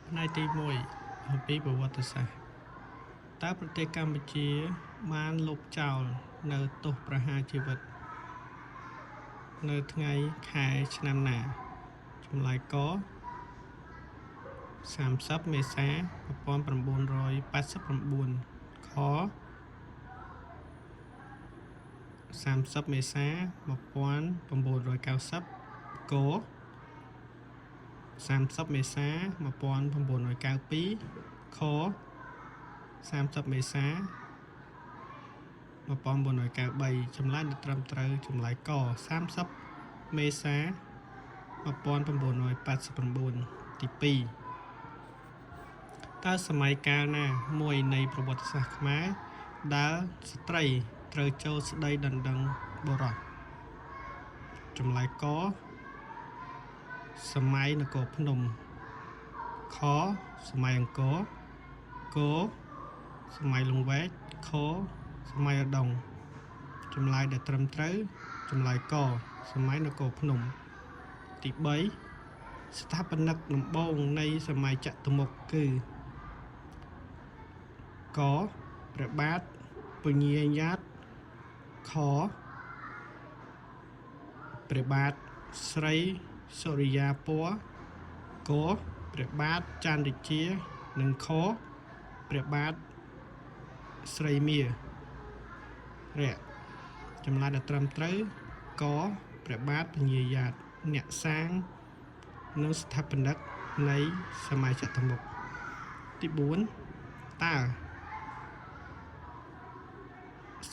ផ្នែកទី1អំពីប្រវត្តិសាស្ត្រតើប្រទេសកម្ពុជាបានលុបចោលនៅទោសប្រហារជីវិតនៅថ្ងៃខែឆ្នាំណាចម្លើយក30មេសា1989ខ30មេសា1990ក30មេសា1992ខ30មេសា1993ចម្លើយដែលត្រឹមត្រូវចម្លើយក30មេសា1989ទី2តើសម័យកាលណាមួយនៃប្រវត្តិសាស្ត្រខ្មែរដែលស្ត្រីត្រូវចូលស្ដីដណ្ដឹងបុរសចម្លើយកសម័យនគរភ្នំខសម័យអង្គរកសម័យលង្វែកខសម័យឧដុង្គចម្លើយដែលត្រឹមត្រូវចម្លើយកសម័យនគរភ្នំទី3ស្ថាបនិកដំបូងនៃសម័យចតុមុខគឺកព្រះបាទពញាយ៉ាតខព្រះបាទស្រីសុរិយាពណ៌កព្រះបាទចន្ទរាជានិងខព្រះបាទស្រីមារៈចម្លើយដែលត្រឹមត្រូវកព្រះបាទពញាយ៉ាតអ្នកសាងនិងស្ថាបនិកនៃសម័យចតុមុខទី4តើ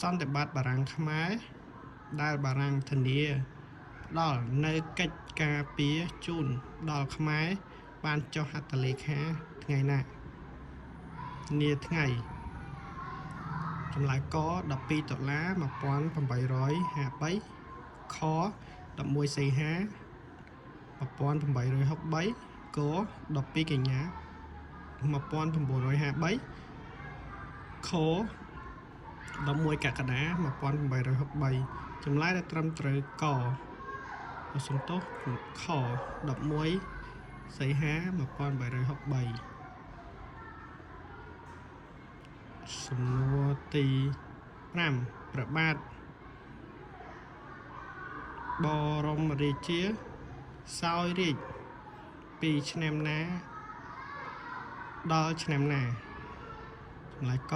សន្និបាតបារាំងខ្មែរដែលបារាំងធានាផ្ដល់នៅកិច្ចការពារជូនដល់ខ្មែរបានចុះហត្ថលេខាថ្ងៃណានាថ្ងៃចម្លើយក12តុលា1853ខ11សីហា1863ក12កញ្ញា1953ខ11កក្កដា1863ចម្លើយដែលត្រឹមត្រូវកសុំទោសខ11សីហា1863សំណួរទី5ព្រះបាទបរមរាជាសោយរាជពីឆ្នាំណាដល់ឆ្នាំណាចម្លើយក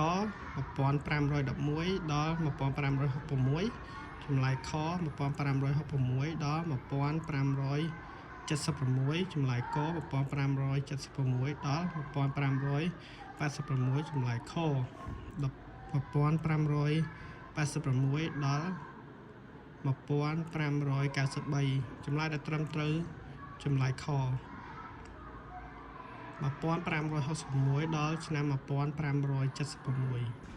1511ដល់1566ចម្លើយខ1566ដល់1576ចម្លើយក1576ដល់1586ចម្លើយខ1586ដល់1593ចម្លើយដែលត្រឹមត្រូវចម្លើយខ1561ដល់ឆ្នាំ1576។